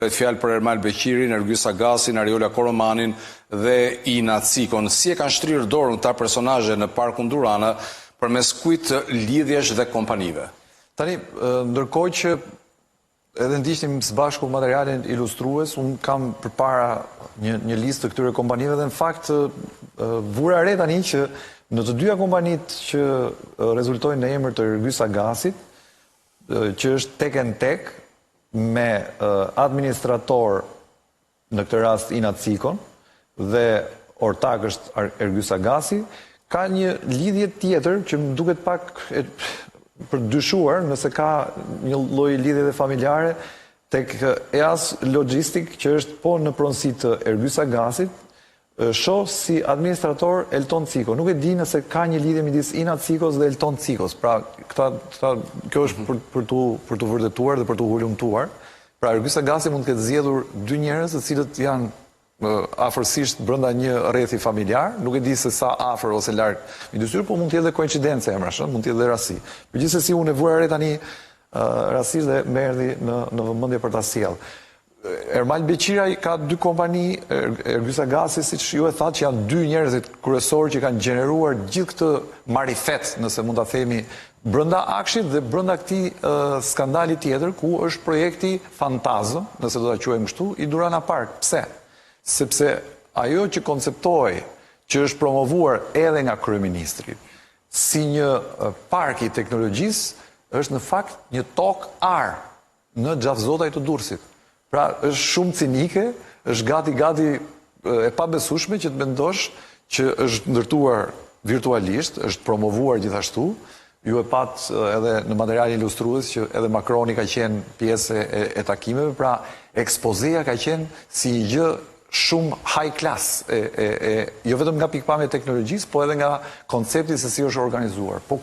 Bëhet fjalë për Ermal Beqirin, Ergys Agasin, Ariola Koromanin dhe Ina Cikon. Si e kanë shtrirë dorën këta personazhe në Parkun Durana përmes kujt lidhjesh dhe kompanive? Tani, ndërkohë që edhe ndiqnim së bashku materialin ilustrues, unë kam përpara një një listë të këtyre kompanive dhe në fakt vura re tani që në të dyja kompanitë që rezultojnë në emër të Ergys Agasit, që është Tek and Tek me administrator në këtë rast Ina Cikon dhe ortak është Ergys Agasi, ka një lidhje tjetër që më duket pak e, për të dyshuar nëse ka një lloj lidhje dhe familjare tek EAS Logistic që është po në pronësi të Ergys Agasit, shoh si administrator Elton Ciko. Nuk e di nëse ka një lidhje midis Ina Cikos dhe Elton Cikos. Pra, këta, këta, kjo është për, për t'u për t'u vërtetuar dhe për t'u hulumtuar. Pra, Ergys Agasi mund të ketë zgjedhur dy njerëz të cilët janë afërsisht brenda një rrethi familjar, nuk e di se sa afër ose larg midis tyre, por mund të jetë edhe koincidencë emrash, ëh, mund të jetë edhe rasti. Por gjithsesi unë e vura re tani rastësisht dhe më erdhi në në vëmendje për ta sjellë. Ermal Beqiraj ka dy kompani, Ergys Agasi, siç ju e thatë, që janë dy njerëzit kryesorë që kanë gjeneruar gjithë këtë marifet, nëse mund ta themi, brenda AKSHI-t dhe brenda këtij skandali tjetër ku është projekti fantazëm, nëse do ta quajmë kështu, i Durana Park. Pse? Sepse ajo që konceptohej, që është promovuar edhe nga kryeministri, si një park i teknologjisë, është në fakt një tokë arë në Xhafzotaj të Durrësit. Pra, është shumë cinike, është gati gati e pabesueshme që të mendosh që është ndërtuar virtualisht, është promovuar gjithashtu. Ju e patë edhe në materialin ilustrues që edhe Macroni ka qenë pjesë e, e takimeve, pra ekspozeja ka qenë si një gjë shumë high class, e, e, e, jo vetëm nga pikëpamja e teknologjisë, po edhe nga koncepti se si është organizuar. Po.